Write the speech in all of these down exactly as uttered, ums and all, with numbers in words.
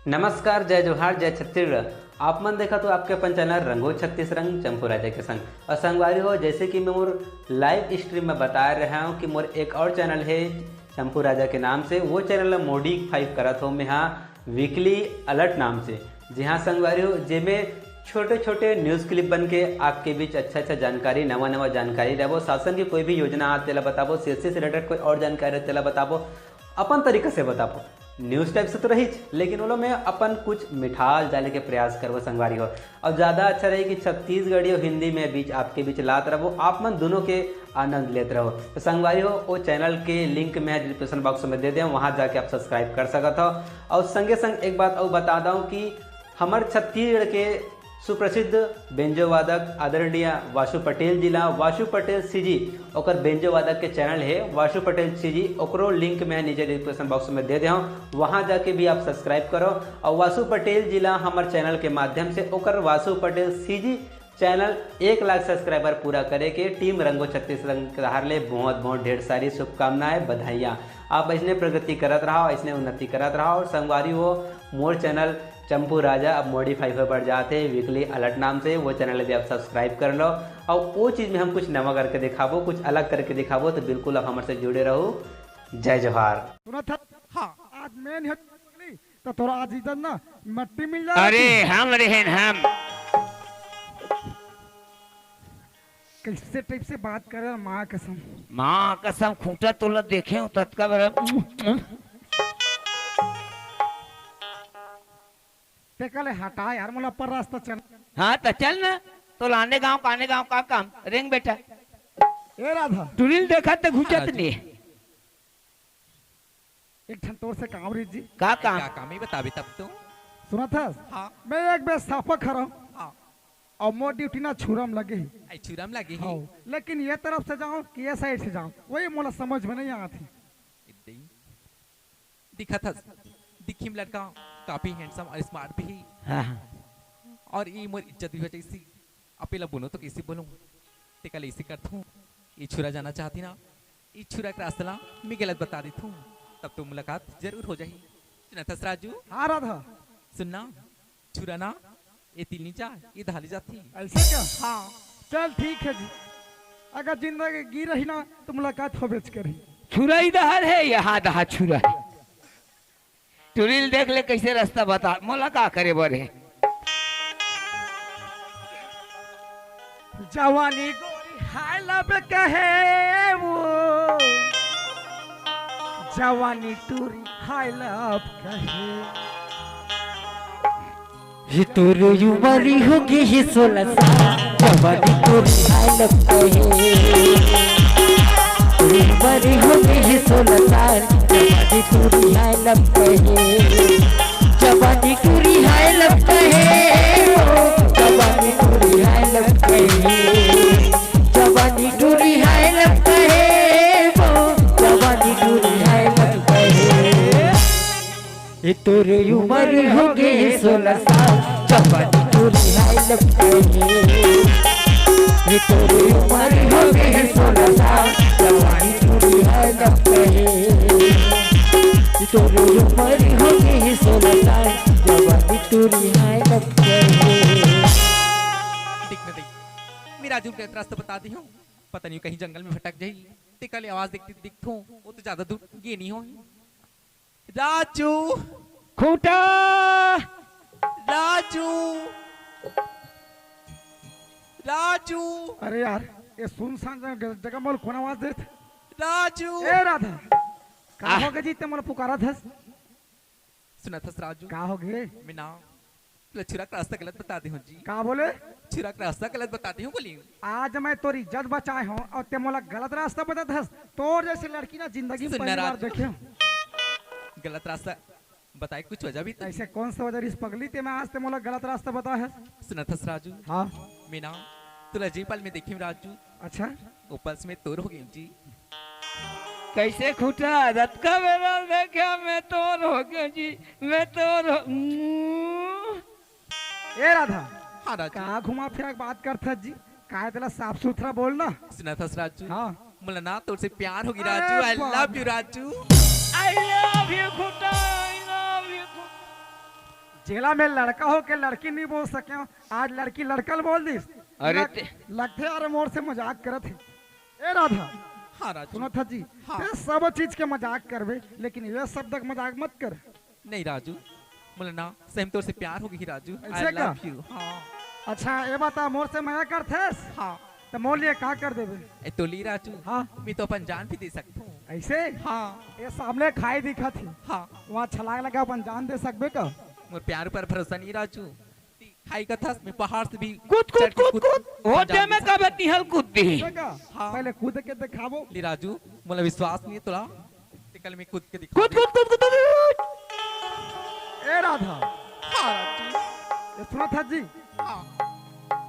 नमस्कार, जय जोहार, जय छत्तीसगढ़। आप मन देखत हो आपके अपन चैनल रंगो छत्तीस रंग चंपू राजा के संग। और संगवारी हो, जैसे कि मैं मोर लाइव स्ट्रीम में बता रहा हूँ कि मोर एक और चैनल है चंपू राजा के नाम से, वो चैनल ला मॉडिफाई करत हो मैं हाँ वीकली अलर्ट नाम से। जी हाँ संगवारी हो, जेमे छोटे छोटे न्यूज़ क्लिप बन के आपके बीच अच्छा अच्छा जानकारी, नवा नवा जानकारी देबो, शासन की कोई भी योजना आत तेला बताबो, सीएससी से रिलेटेड कोई और जानकारी आत तेला बताबो, अपन तरीका से बताबो। न्यूज़ टाइप से तो रहीच, लेकिन ओलो में अपन कुछ मिठास डाले के प्रयास करबो संगवारी हो। और ज़्यादा अच्छा रही कि छत्तीसगढ़ी और हिंदी में बीच आपके बीच लात रहबो, आप मन दोनों के आनंद लेत रहो। तो संगवारी हो, वो चैनल के लिंक मैं डिस्क्रिप्शन बॉक्स में दे दें, वहाँ जाके आप सब्सक्राइब कर सकत हो। और संगे संग एक बात और बता दूँ कि हमर छत्तीसगढ़ के सुप्रसिद्ध बेंजो वादक आदरणीय वासु पटेल जी ला, वासु पटेल सीजी, ओकर बेंजो वादक के चैनल है वासु पटेल सीजी, ओकरो लिंक मैं नीचे डिस्क्रिप्शन बॉक्स में दे दे हूँ, वहाँ जाके भी आप सब्सक्राइब करो। और वासु पटेल जी ला हमर चैनल के माध्यम से ओकर वासु पटेल सीजी चैनल एक लाख सब्सक्राइबर पूरा करे के टीम रंगो छत्तीस रंग के तहार ले बहुत बहुत ढेर सारी शुभकामनाएं, बधाइयाँ। आप ऐसने प्रगति करत रहो, ऐसने उन्नति करत रहो। और संगवारी हो, मोर चैनल चंपू राजा अब मॉडिफाई होए बर जात हे वीकली अलर्ट नाम से, वो चैनल भी आप सब्सक्राइब कर लो। और वो चीज में हम कुछ नवा करके दिखाबो, कुछ अलग करके दिखाबो, तो बिल्कुल आप हमर से जुड़े रहो। जय जोहार। सुनत हस? हाँ। आज मैं नहीं पगली, तो तोरा आज इज्जत ना मट्टी मिल जाए। अरे हम रहेन हम। कैसे टाइप से बात करे, माँ कसम। माँ कसम, खूंटा तोला देखे हूँ ततका बड़ा। तेकर ले हटा यार, मोला पर रास्ता चल। हाँ, तो चल ना। तो लाने गांव, काने गांव का काम? रेंग बेटा। ए राधा। टुरी ल देखत ते घुचत नहीं। एक ठन तोर से काम रही जी। का काम? का काम ही बताबे तब तो। सुनत हस? हाँ। मैं एक बेर साफा खड़ा हूँ। हाँ। और मोर ड्यूटी ना छुरा म लगे ही। आई छुरा म लगे ही। हाँ। लेकिन ये तरफ से जाऊँ कि ये साइड से जाऊँ, वही मोला समझ में नहीं आत हे। इद्दे ही। दिखत हस, दिखी म लड़का काफी हैंडसम और स्मार्ट भी ही। हाँ, हाँ। और ये मोर इज्जत भी बचाइसी। आप एला बोलो तो कैसे बोलूं? तेकर ले इसे करथूं, ये छुरा जाना चाहती ना, ये छुरा के रास्ता ला मैं गलत बता देथूं, तब तो मुलाकात जरूर हो जाही। सुनत हस राजू? हाँ राधा। सुनना, छुरा ना, ये तिल नी जा, ये धाली जाती। ऐसे क्या? हाँ। चल ठीक है जी, अगर जिंदगी रही ना तो मुलाकात होबेच करही। छुरा ही दहर है, यहाँ दहा छुरा है। टुरी ल देख ले कैसे रास्ता बता, मोला का करे बर हे। जवानी गोरी हाय लव कहे वो, जवानी टुरी हाय लव कहे। ये तोर उमर हो गे हे सोलह साल, जवानी टुरी हाय लव कहे। तोर उमर हो गे हे सोलह साल, जवानी टुरी हाय लव कहे। जवानी टुरी हाय लव कहे, ओ, जवानी टुरी हाय लव कहे। जवानी टुरी हाय लव कहे, ओ, जवानी टुरी हाय लव कहे। ये तोर उमर हो गे हे सोलह साल, जवानी टुरी हाय लव कहे। ये तोर उमर हो गे हे सोलह साल, जवानी टुरी हाय लव कहे। ये तोर उमर हो गे हे सोलह साल, जवानी टुरी हाय लव कहे। देख ना देख, मैं राजू के रास्ता बता दी हूँ, पता नहीं कहीं जंगल में भटक जाही, तेकर ले आवाज देखती दिखथूं, वो तो ज्यादा दूर गे नहीं हो। राजू। खूंटा। राजू। राजू। अरे यार, ये सुनसान जगह, जगह मोला कोन आवाज देत? राजू। ए राधा, का आह। हो गे जी, ते मोला पुकारत हस? सुनत हस राजू? का हो गे? मैं ना, तोला छुरा के रास्ता गलत बता दे हूँ जी। का बोले? छुरा के रास्ता गलत बता दे हूँ बोली। आज मैं तोर इज्जत बचाए हूँ और ते मोला गलत रास्ता बतात हस। तोर जैसे लड़की ना जिंदगी में सुन ना पहली बार राजू। देखे हूँ। गलत रास्ता बताए कुछ वजह भी तो ऐसे कौन सा वजह रिस पगली ते मैं आज ते मोला गलत रास्ता बताए हस? सुनत हस राजू? हाँ। मैं ना, तोला जे पल में देखे हूँ राजू। अच्छा। वो पल से मैं तोर हो गई हूँ जी। कैसे खूंटा? रतका बेरा देखे मैं तोर हो गई जी, मैं तोर हो, हम्म। ए राधा, हाँ राजू। का घुमा फिरा के बात करत हस जी? काय तेला साफ सुथरा बोल ना। सुनत हस राजू? हाँ। मोला ना तोर से प्यार हो गे अरे राजू, I बाप love you रे। राजू। I love you खूंटा, I love you खूंटा। जेला मैं लड़का होके लड़की नहीं बोल सके हूँ, आज लड़की लड़का ल बोल दिस। अरे लग-, ते- लगथे यार मोर से मजाक करत हे। ए राधा, हाँ राजू। सुनत हस जी, हाँ। ते सब चीज के मजाक करबे, लेकिन ये शब्द के मजाक मत कर। नहीं राजू, मोला ना सही में तोर से प्यार हो गई राजू। I ऐसे का? Love you। हाँ। अच्छा, ये बता, मोर से मया करथस? हाँ। त मोर लिए का कर देबे? ए तो ली राजू। हाँ। मैं तो अपन जान भी दे सकता हूँ। ऐसे? हाँ। ये सामने खाई दिखत हे। हाँ। वहाँ छलांग लगा अपन जान दे सकबे का? मोर प्यार पर भरोसा नहीं राजू। खाई कथस, मैं पहाड़ से भी कूद, कूद, चढ़ के कूद, कूद, कूद। हो अपन जान दे सकता हूँ। कबे तिहल कूद दी। ऐसे का? हाँ। पहले कूद के दिखाबो। ली राजू, मोला विश्वास नहीं है तोला। ते कल मैं कूद के दिखा कूद, कूद, कूद, कूद, कूद। ए राधा। हाँ राजू। ये सुनत हस जी? हाँ।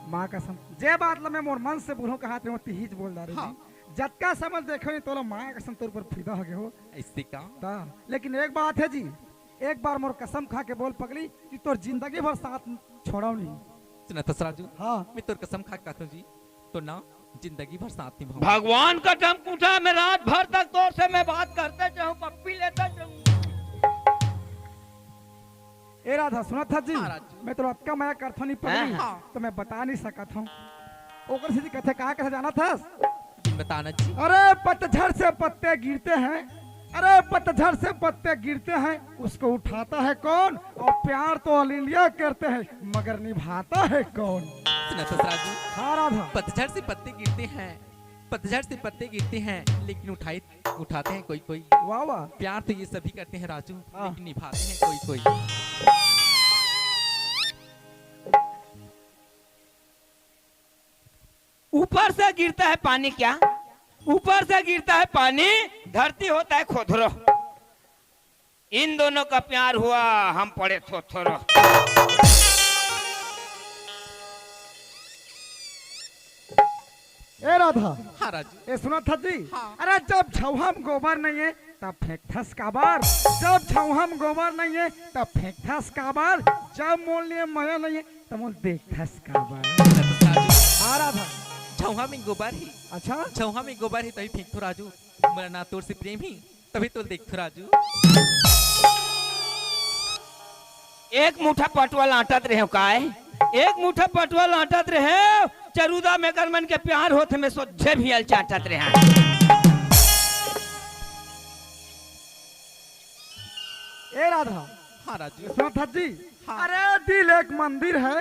माँ कसम, जे बात ला मैं मोर मन से बोलूं कहा ते तिहीच बोल डारे हाँ। जी। जतका समझ देखे तोला माँ कसम तोर पर फिदा हो गए हो। ऐसे का? ता, लेकिन एक बात है जी, एक बार मोर कसम खा के बोल पगली कि तोर जिंदगी भर साथ छोड़ो नहीं। सुनत हस राजू? हाँ। मैं तोर कसम खा के कहता हूँ जी, तो ना जिंदगी भर साथ निभाऊंगा। भगवान का टमकूटा में रात भर तक तोर से मैं बात करते जाऊं, पप्पी लेते जाऊं। ए राधा, सुनत हस जी? हाँ, राजू। मैं तो अतका मया करथो नहीं पगली, हैं? हाँ। तो मैं बता नहीं सकत हूँ। ओकर सीधी कथे का कथे जानत हस? बताना जी। अरे पतझड़ से पत्ते गिरते हैं, अरे पतझड़ से पत्ते गिरते हैं, उसको उठाता है कौन? और प्यार तो ऑल इंडिया करते हैं, मगर निभाता है कौन? सुनत हस राजू? हाँ राधा। पतझड़ से पत्ते गिरते हैं, पतझड़ से पत्ते गिरते हैं, लेकिन उठाई, उठाते हैं कोई कोई। वाह, वाह। प्यार तो ये सभी करते हैं राजू, हाँ। लेकिन निभाते हैं कोई कोई। ऊपर से गिरता है पानी क्या? ऊपर से गिरता है पानी, धरती होता है खोथरो। इन दोनों का प्यार हुआ, हम पड़े थोथरो। ए राधा। हाँ राजू। ए सुनत हस जी? हाँ। अरे जब छौहा में गोबर नहीं है तब फेंकथस काबर? जब छौहा में गोबर नहीं है तब फेंकथस काबर? जब मोर लिए मया नहीं है तब मोला देखथस काबर? राजू। हाँ राधा। छौहा में गोबर ही। अच्छा। छौहा में गोबर ही तभी फेंकथो राजू। मोला ना तोर से प्रेम ही तभी तो देखथो राजू। एक मुठा पटवा लांटत रहे हो काय? एक मुठा पटवा लांटत रहे हो, चरूदा में कर मन के प्यार होत में सोझे भी अल चाटत रहे। ए राधा। हाँ राजू। सुनत हस जी? हाँ। अरे दिल एक मंदिर है,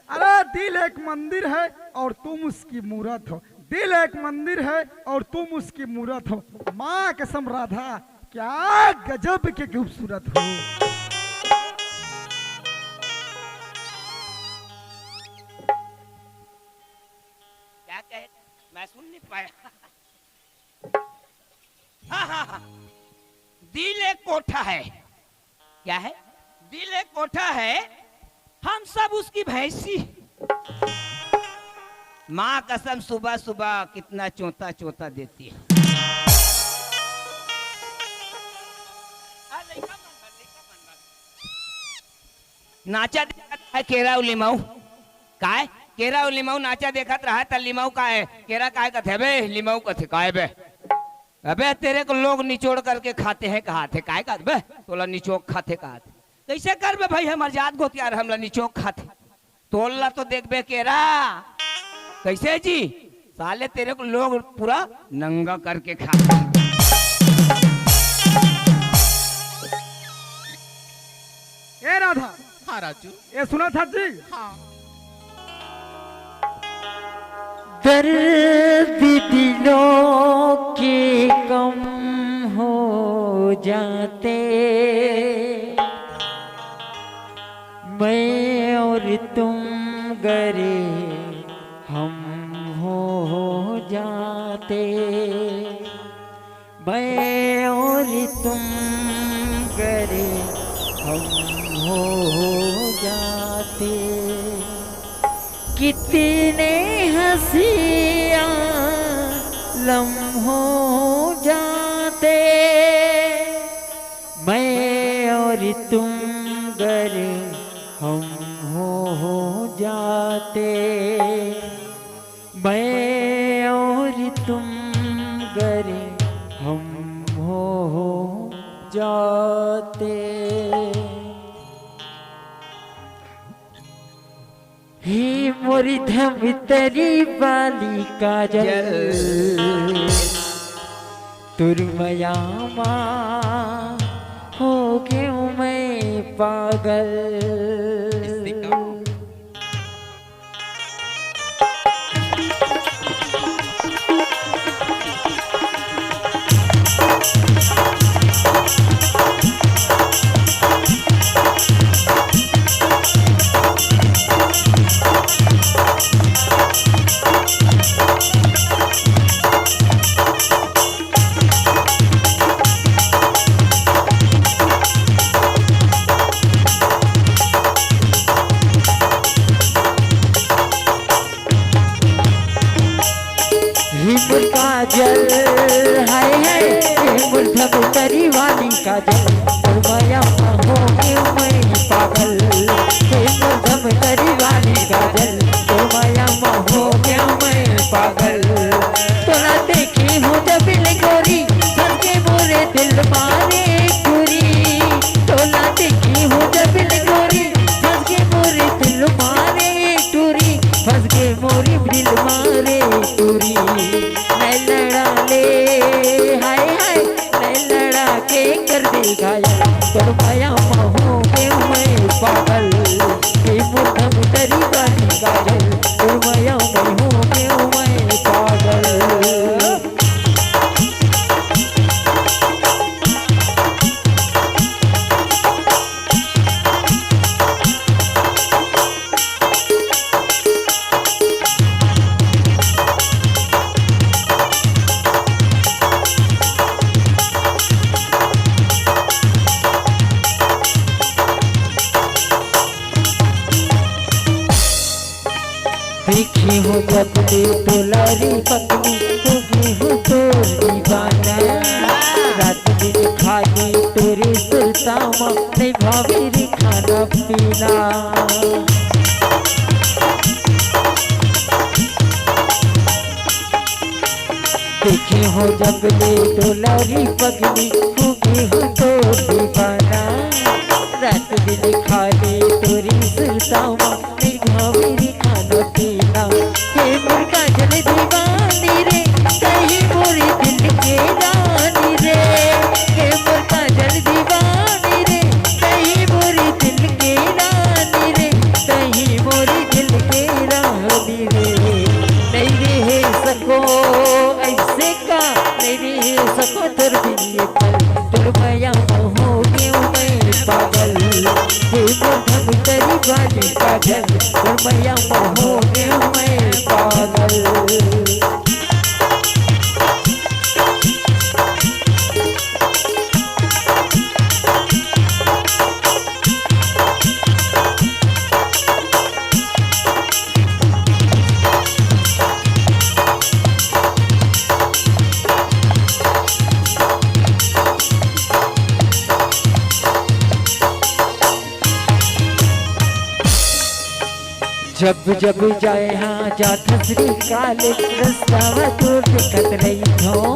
अरे दिल एक मंदिर है और तुम उसकी मूरत हो। दिल एक मंदिर है और तुम उसकी मूरत हो। माँ कसम राधा, क्या गजब के खूबसूरत हो। क्या कहे? मैं सुन नहीं पाया। हाँ, हाँ, हाँ। दिल एक कोठा है। क्या है? दिल एक कोठा है, हम सब उसकी भैंसी। माँ कसम, सुबह सुबह कितना चोता चोता देती है। नाचा देखत है केरा अउ लिमाऊ। काय? केरा अउ लिमाऊ नाचा देखत रहा त लिमाऊ काय? केरा काय कथे बे? लिमाऊ कथे काय बे? अबे तेरे को लोग निचोड़ करके खाते हैं कहा थे, काय कहा थे बे? तोला निचोक खाथे कहा थे। कैसे कर बे भाई, हमर जात गोतियार हमला निचोक खाथे। तोला तो देख बे केरा। कैसे जी? साले तेरे को लोग पूरा नंगा करके खाते हैं। ए राधा। हाँ राजू। ए सुनत हस जी? हाँ। दर्द दिलों के कम हो जाते, मैं और तुम गरे हम हो जाते। मैं और तुम गरे हम हो जाते, कितने हंसिया लम्हों जाते। मैं और तुम गरे हम हो जाते, मैं और तुम गरे हम हो जाते। मोरी धमतरी वाली काजल, तोर मया मा हो गेंव मैं पागल। हे मोर काजल, हाय हाय, हे मोर धमतरी वाली काजल, तोर मया मा हो गेंव मैं पागल। हे मोर धमतरी वाली काजल, तोर मया मा हो गेंव मैं पागल। तोला देखे हों जब ले गोरी, फंस गे मोरे दिल मा रे टूरी। तोला देखे हों जब ले गोरी, फंस गे मोरे दिल मा रे टूरी, फंस गे मोरे दिल मा रे टूरी। नैन लड़ा ले, हाय हाय, नैन लड़ा के कर दे घायल। तोर मया मा हो गेंव मैं पागल, हे मोर धमतरी वाली काजल, तोर मया मा हो गेंव मैं पागल। देखे हों जब ले तोला रे पगली, हो गे हों तोर दीवाना। रात दिन खाली तोरे सुरता मा, नइ भावे रे खाना पीना। देखे हों जब ले तोला रे पगली, हो गे हों तोर दीवाना। रात दिन खाली तोरे सुरता मा, नइ भावे रे खाना पीना। हे मोर काजल दीवानी रे, तहीं मोरे दिल के रानी रे। हे मोर काजल दीवानी रे, तहीं मोरे दिल के रानी रे, तहीं मोरे दिल के रानी रे। नइ रहे सकों अइसे का, नइ रहे सकों तोर बिन ये पल, तोर मया मा हो गेंव मैं पागल। हे मोर धमतरी वाली काजल, तोर मया मा हो गेंव मैं पागल। जब जब जाए हाँ जात श्री काले, रस्ता मा तोर देखत रहिथों।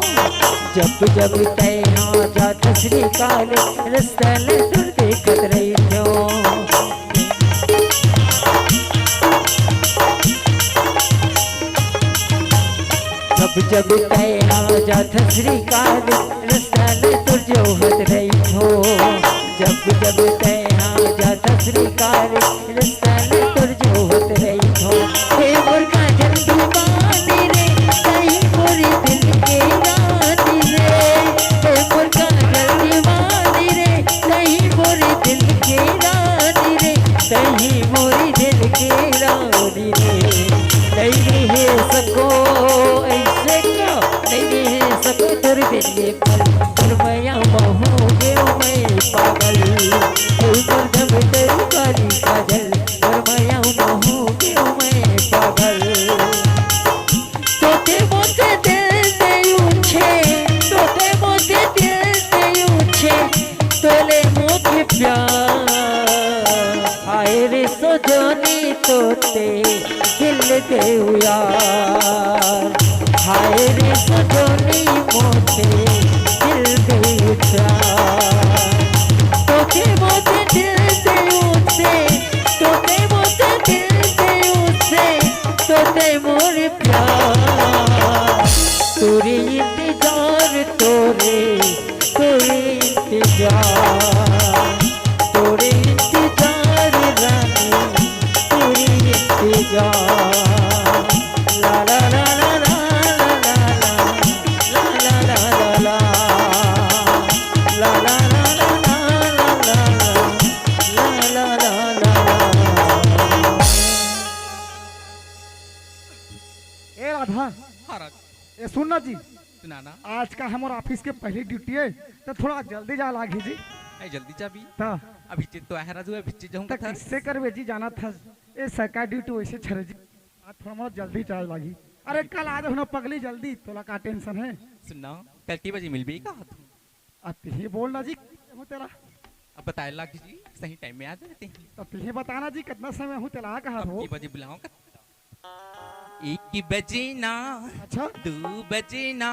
जब जब तैं हाँ जात श्री काले, रस्ता ला तोर देखत रहिथों। जब जब तैं हाँ जात श्री काले, रस्ता ला तोर जोहत रहिथों। जब जब तैं हाँ जात श्री काले, रस्ता ला तोर जोहत रहिथों। हे मोर काजल दीवानी रे, तहीं मोरे दिल के रानी रे। हे मोर काजल दीवानी रे, तहीं मोरे दिल के रानी रे, तहीं मोरे दिल के रानी रे। नइ रहे सकों अइसे का, नइ रहे सकों तोर बिन ये पल, तोर मया मा हो गेंव मैं पागल। हे मोर धमतरी वाली काजल, तोर मया मा हो गेंव मैं पागल। तोते मोते दिल दे उछे, तोते मोते दिल दे उछे, तोले मोके प्यार। हाय रे सजनी तोते दिल दे यार, हाय रे सजनी मोते दिल दे प्यार। तोते मोते दिल दे उछे, तोते मोते दिल दे उछे, जी, सुना ना। आज का हमर ऑफिस के पहली ड्यूटी हे, त थोड़ा जल्दी जाय लागही जी। ए, जल्दी जाबे। त अभी चीज तो आहे राजू, अभी चीज जाहूँ त कथा। कइसे करबे जी, जानत हस, ए सरकार ड्यूटी वइसे छरे जी। आज थोड़ा मोला जल्दी जाय लागही। अरे कल आ जाहूँ ना पगली जल्दी, तोला का टेंशन हे? सुन ना, कल के बजे मिलबे का? अब तिही बोल ना जी, हूँ तेला। अब बताय लाग जी, सही टाइम में आ जाते हैं। अब तिही बता ना जी, कितना समय हूँ तेला कहा अब हो? के बजे बुलाओ कथा? एक बजे ना, अच्छा? दू बजे ना,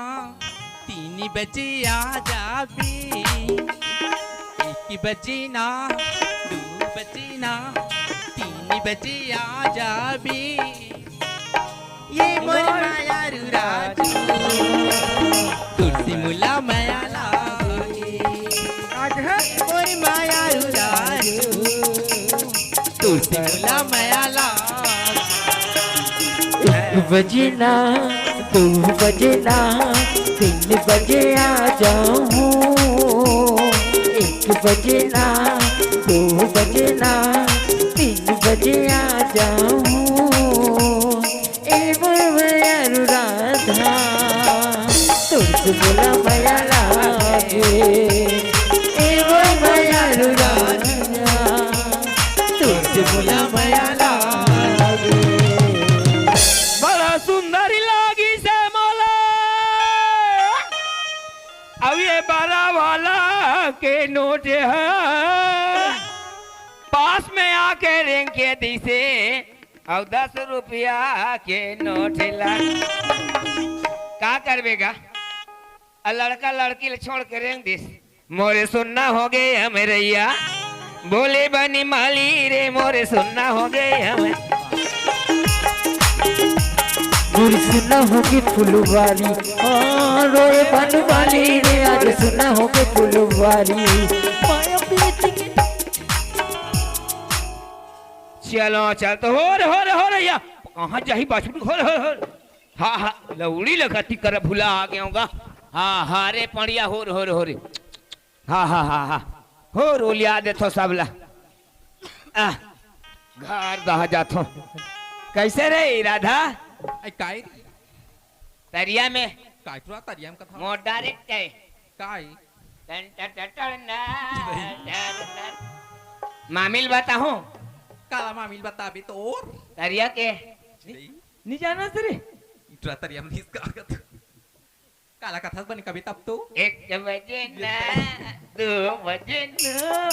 तीन बजे आ जाबे। एक बजे ना, दू बजे ना, तीन बजे आ जाबे। ये मोर मायारू राजू, तुलसी मुला मया लागे। का कहे? मोर मायारू राजू, तुलसी मुला मया लागे। एक बजे ना, दू बजे ना, तीन बजे आ जाहूँ। एक बजे ना, दू बजे ना, तीन बजे आ जाहूँ। ए मोर मायारू राधा, तुलसी मुला मया लागे। ए मोर मायारू राधा, तुलसी मुला मया लागे। बड़ा सुंदर लागिस हे मोला। अब ये बारह वाला के नोट हे, पास में आके रेंग के दिसे, अउ दस रुपया के नोट ला। का करबे गा? अ लड़का लड़की ल छोड़ के रेंग दिस। मोरे सुन्ना हो गे हमरैया, बोले बनी माली रे, मोरे सुन्ना हो गे हम। मोरे सुन्ना हो गे फुलवारी, हाँ, रोए बन माली रे, आज सुन्ना हो गे फुलवारी। माया प्रीति के चलो, चल तो हो रे, हो रे, हो रे, या कहाँ जाही बाछुड़ी? हो रे, हो रे, हो रे। हाँ, हाँ, लौड़ी लगती कर भुला आ गया होगा। हाँ, हाँ रे पड़िया, हो रे, हो रे, हो रे। हाँ, हाँ, हाँ, हाँ। हो रे, ओलिया देथो सबला। आ, घर दहा जाथो। कैसे रे राधा? आई काई? तरिया में। काई तोरा तरिया में कथा? मोर डायरेक्ट हे। काई? टन टन टन टन ना, टन टन। मामिल बताहूँ? काला मामिल बताबे तोर? तरिया के। नहीं। नहीं जाना सर। इतरा तरिया में इसका आगत। काला कथस बने कभी तब तो? एक बजे ना, दो बजे ना,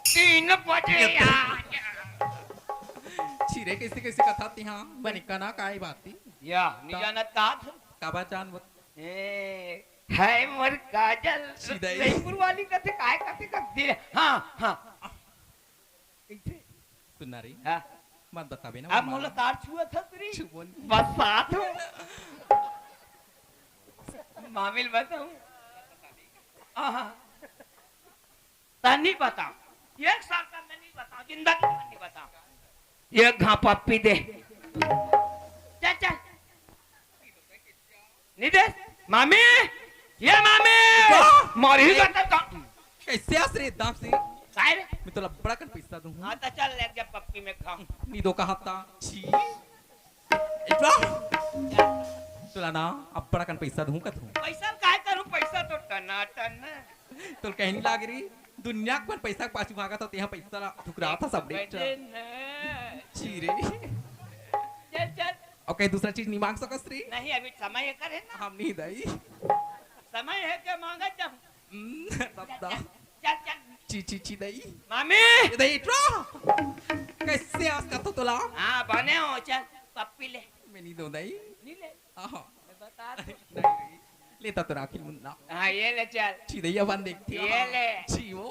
तीन बजे ये तो आ। छिरे कैसे कैसे कथा तिहा बने कना काई बात थी? या, नहीं जानत का? काबा चान बत- ए, है मोर काजल। सीधा ही। जयपुर वाली कथे, काय कथे, कथे दिल। हाँ, हाँ। कैसे? सुन ना रे। हाँ। मत बताबे ना, अब वो मोला मारा। तार छुआ था तेरी। छुबो नहीं। बस साथ हूँ। मामिल बताऊँ। हाँ, हाँ। तनी बताओ, एक साल का मैं नहीं बताओ, जिंदगी में नहीं बताओ। एक घा पप्पी दे। चल, चल। नहीं दे। मामी, ये मामी। क्या? मारी ही करता था। कैसे आस रे दाम से? काय रे? मैं तोला बड़ा कन पैसा दूँ। हाँ, तो चल, ले जा पप्पी में खा। नहीं दो कहा था। छी। इतना? तोला ना, अब बड़ा कन पैसा दूँ का तू? पैसा काय करूँ? पैसा तो टनाटन है। तोला कहीं नहीं लाग रही। दुनिया के मन पैसा के पाछू भागा था, तेहा पैसा ला ठुकरा था सब देख। बजे न। छी रे। चल, चल। और कहीं दूसरा चीज नहीं मांग सकस रे? नहीं, अभी समय एकर है ना। हम नहीं दई। समय है के मांगा जब। हम्म, तब दा। चल, चल, चल। ची, ची, ची दई। मामी! ए दई, इतरा। कैसे आस का तो तोला? हाँ, बने हो, चल, पप्पी ले। मैं नहीं दो दई। नहीं ले। आहा। मैं बता दूँ। नहीं, नहीं। लेता तो राखी मुन्ना। हाँ, ये ले चल। छी दई, अपन देखती ये हूँ। ले। छी वो।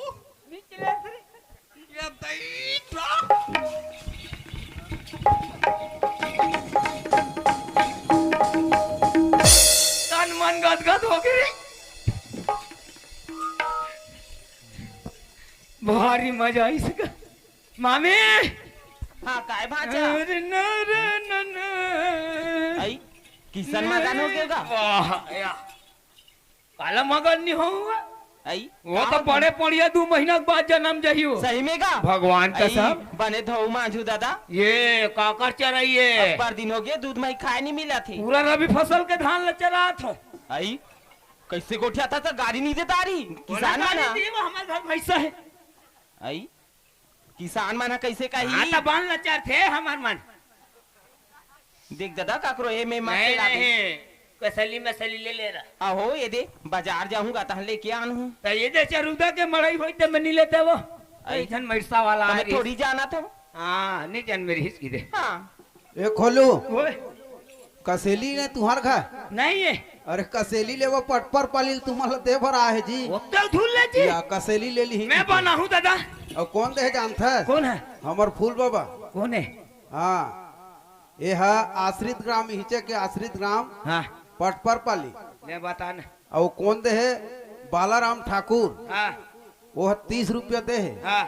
निकले फिर। ये दई, इतरा। तन मन गदगद हो गई। भारी मजा आई इसका। मामी! हाँ, काय भांचा? अरे न, रे, न, न। आई, किसन मगन हो गया का? वाह, या। काला मगन नहीं होऊंगा। आई, वो का तो होगे? बड़े पड़िया दू महीना के बाद जन्म जही हो। सही में का? भगवान आई, कसम। बने धोऊ मांझू दादा। ये काकर चराई है? अब्बड़ दिन होगे, दूध मही खाए नहीं मिला थे। पूरा रबी फसल के धान ल चरात हो। आई, कैसे गोठियाथस? गारी नहीं देता रही। किसान गारी ना। दी, वो हमारे घर भैंसा है। आई, किसान मन ह कइसे कही? हाँ, त बांध ल चरथे हमर मन। देख दादा, काकरो ए में मत नहीं, चलाबे। नहीं, कसली मसली ले ले रहा। अहो, ये दे, बाजार जाहूंगा तहन लेके आन हूँ। त ये दे चरुदा के मड़ई होई त मैं नहीं लेते वो। आई। ऐसन मरसा वाला तमे आ रही। थोड़ी जाना था। हाँ, नहीं जान मेरी हिचकी दे। हाँ। ए खोलू। ओए। कसेली ने तुहर घर? नहीं है। अरे कसेली ले वो पटपर पालिल तुमन ल दे बर आहे जी। वो तो धुल ले जी। या कसेली ले ली। मैं बनाहूँ दादा। अउ कोन दे हे जानथस? कोन हे? हमर फूल बाबा। कोन हे? हाँ, ये हा आश्रित ग्राम, हिचे के आश्रित ग्राम। हाँ। पटपर पाली। ले बता न। अउ कोन दे हे? बालाराम ठाकुर। हाँ। वो ह तीस रुपया दे हे। हाँ।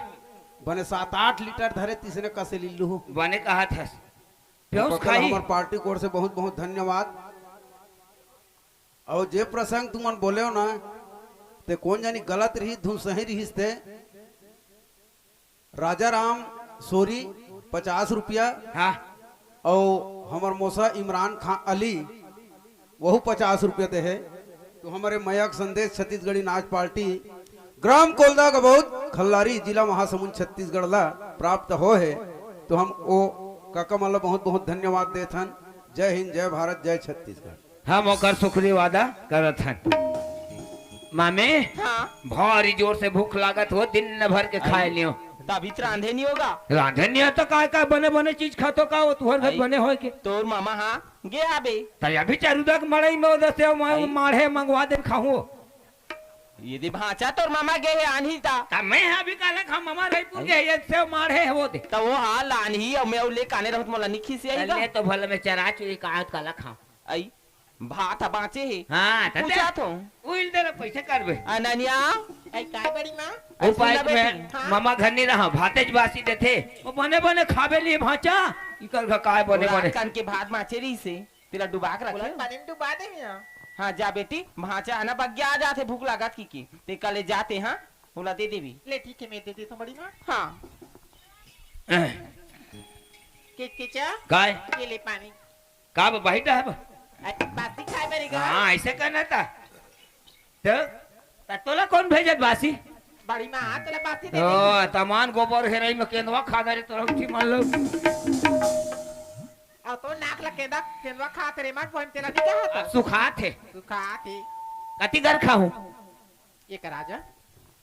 बने सात आठ लीटर धरे, तिसने कसेली लूहू। बने कहा थस। प्योस ओकर खाई। हमर पार्टी कोर से बहुत बहुत धन्यवाद। अउ जे प्रसंग तुमन बोलेव ना, ते कोन जानी गलत रहिस, धुन सही रहिस ते। राजा राम सोरी पचास रुपया। हाँ। अउ हमर मोसा इमरान खान अली, वहू पचास रुपया दे हे। तो हमरे मयक संदेश छत्तीसगढ़ी नाच पार्टी ग्राम कोलदा का बहुत खल्लारी, जिला महासमुंद, छत्तीसगढ़ ला प्राप्त हो हे। तो हम ओ काका मन ला बहुत बहुत धन्यवाद देथन। जय हिंद, जय भारत, जय छत्तीसगढ़। हम ओकर शुक्रिया अदा करत हन। मामे, हाँ। भारी जोर से भूख लागत हो, दिन भर के खाए अरे, लियो। तभी तो रांधे नहीं होगा। रांधे नहीं हो तो काय काय बने बने चीज खातो का, वो तुहर घर आई। बने होय के। तोर मामा हाँ, गे आबे। त अभी चरुदा के मड़ई में उधर से मा-, आई। माढ़े मंगवा दे खाहूँ। ये दे भांचा तोर मामा गे हे आनही ता। त मैं अभी काला खा मामा रईपुर आई। गे हे, ये से माढ़े हे वो दे। त वो हाँ लानही अउ मैं ले काने रहत मोला नहीं खिसियाई त का? ले तो भला मैं चरा चुरी का आत काला खाऊं। आई, भात ह बाँचे हे। हाँ, त पूछा दे। तो। उइल दे रे, कइसे करबे? अनन्या। आई, काय बड़ी माँ? ओ आई, सुन पाइक ले में बेटी। हाँ। ममा घर नहीं रहा, भातेज बासी देथे। वो बने बने खाबे लिए भांचा, इकर घर काय बने ओला बने। कन के भात बाँचे रही से, तेला डुबा के रखे। उलट पानी में डुबा दे यहाँ। हाँ, जा बेटी, भांचा है ना, बग्या आ जाथे, भूख लागत की की। ते कले जाते, हाँ, ओला दे देबी। ले, ठीक है, मैं दे देता हूँ बड़ी माँ। हाँ। के, के चा? काय? ये ले पानी। का बा, बाहिर रहब? अरे, बासी खाए बर गा। हाँ, ऐसे कहना था। तो, त तोला कौन भेजत बासी? बड़ी माँ, तोला बासी दे ओ, देगी। तमान गोबर हेरई में केंदवा खा दे रे, तोरा उठी मान लो। और तो नाक ला केंदा, केंदवा खात रे, मार पोएम तेला नहीं कहा था। अब सुखात हे। सुखात हे। कति घर खाहूँ? ये करा जा।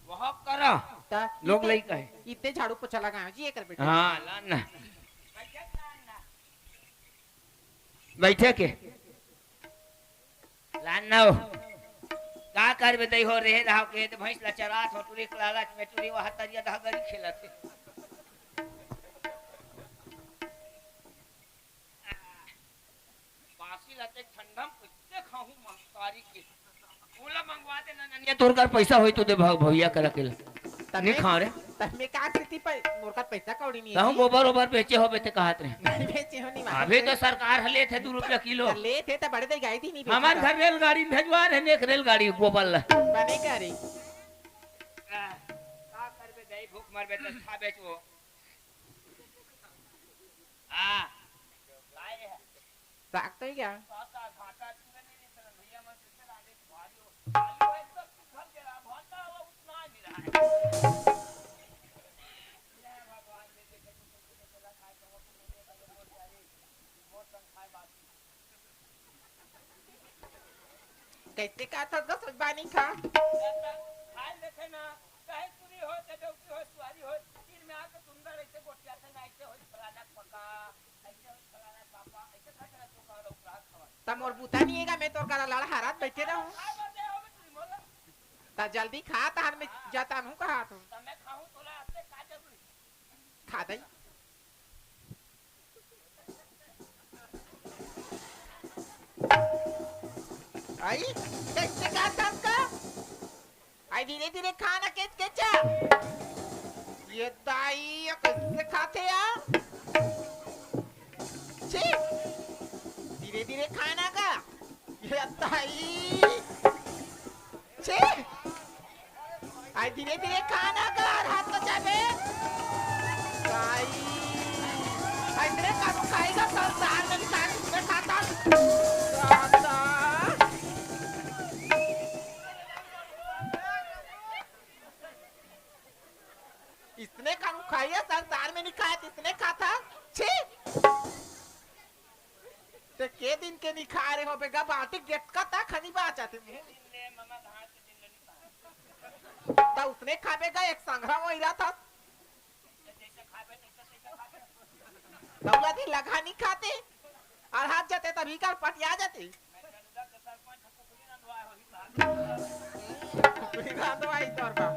वह करा। त लोग इतने, लई कहे। इतने झाड़ू पोछा लगाए जी, ये कर बेटा। हाँ, लान ना। बैठे के। लान ना हो। का करबे दई हो रे, रहो के, त भैंस ला चरात हो, टुरी के लालच में टुरी वहाँ तरिया दहगरी खेलत हे। बासी ला ते ठंडा में कइसे खाहूँ महतारी के? ओला मंगवा दे ना ननिया, तोर कर पैसा होई तो दे भव-, भैया कर अकेला। तब नहीं मैं, खा रे। तब मैं का स्थिति पर मोर कर पैसा कौड़ी नहीं है कहूँ जी। गोबर ओबर बेचे होबे ते कहत रहे। नहीं बेचे हो, नहीं मालूम अभी है। तो सरकार ह लेत हे दू रुपया किलो। तो लेत हे तो बड़े दे गाई थी नहीं बेचे हमार तो। घर रेलगाड़ी में भेजवा रहे ने एक रेलगाड़ी गोबर ला। बने करे। आ, का करबे दई, भूख मरबे तो खा बेचबो। आ, काय रे? साग तो ही क्या? कैसे का था दस रुपया नहीं खा? खाए लेथे ना, चाहे चूरी हो, चाहे डौकी हो, सुहारी हो, तीर में आके सुंदर ऐसे गोटिया थे ना, ऐसे हो फलाना पका। त मोर बूता नहीं हे गा, मैं तोर करा लड़हारत बैठे रहूं। त जल्दी खा, तहन मैं जाता हूं, कहा तू। खा दई। आई, कैसे खा तब का? आई धीरे धीरे खाना केच केचा। ये दाई, ये कैसे खाथे यार? छी, धीरे धीरे खाना का। ये दाई। छी। धीरे धीरे खाना कर, हाथ तो जाबे। भाई, अइसने कानू खाई गा संसार में, निकाल इसने खाता। दादा। इसने कानू खाई है संसार में, निकाल इसने खाता। छी। ते के दिन के निखारे हो बेगा, बाटी गेट का ता खनी बाचा ते मुंह। त उसने खाबे गा एक संघरा वही रहा था। तौला दिन लगा नहीं खाते, और हाथ जाते तभी कर पटिया जाते। कुकरी रांधवाई तोर बा।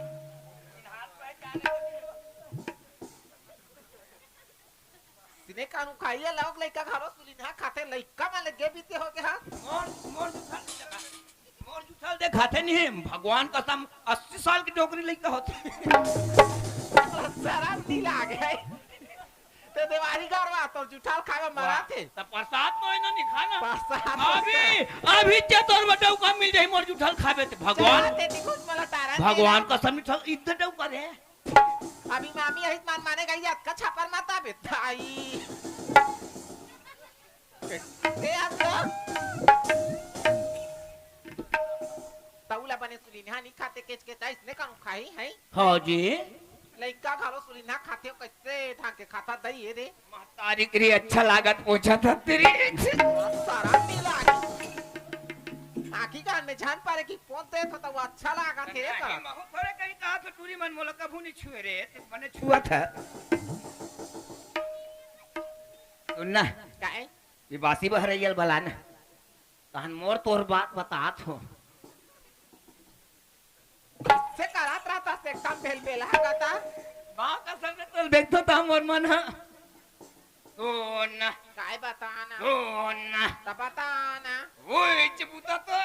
सिने कानू खाइए लोग लइका घरो सुलिन्हा खाते लइका मा लगे बीते हो गया। मोर, मोर जुठल, मोर जुठल दे खाते नहीं है। भगवान कसम, अस्सी साल की डोकरी लइका होते। शरम नहीं लागे। ते देवारी गरवा तो जुठल खावे मरा थे। त प्रसाद तो इन्हों नहीं खाना। प्रसाद अभी, अभी ते तोर बा डौका मिल जाई मोर जुठल खावे ते भगवान। ते कुछ मला तारा भगवान कसम नहीं इतना डौका रे। अभी मामी यही मान माने गई, अतका छापर मत आबे, ताई। ते अब तो तौला बने सुलिन्हा नहीं खाते, केच केच इसने कानू खाई है। हाँ जी। लइका घलो सुलिन्हा खाते हो, कैसे ढंग के खाता दई ये दे। तारीख रे अच्छा लागत पूछा था तेरी। सारा मिला। आखी कान में जान पारे कि फोन ते तो, तो वो अच्छा लागत है नहीं, का। महू थोड़े कहीं कहा तो टूरी मन मोला कभू नहीं छुए रे, ते मने छुआ था। सुन ना, काहे? ये बासी बहरैयल बला ना, तहन मोर तोर बात बतात हो। से करत रहता से एकदम भेल भेल हगता। माँ का संग तो देखतो था मोर मन हा। सुन। काय बताना? सुन। त बताना। ओए, चुप उता तो।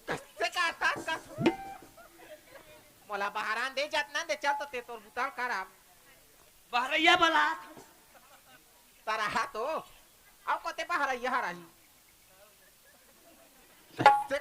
कइसे करता कस? मोला बहरान दे जात ना दे, चल तो ते तोर बुता करब। बहरैया बला। तरहा तो। अब कोते बहरैया हराही। कइसे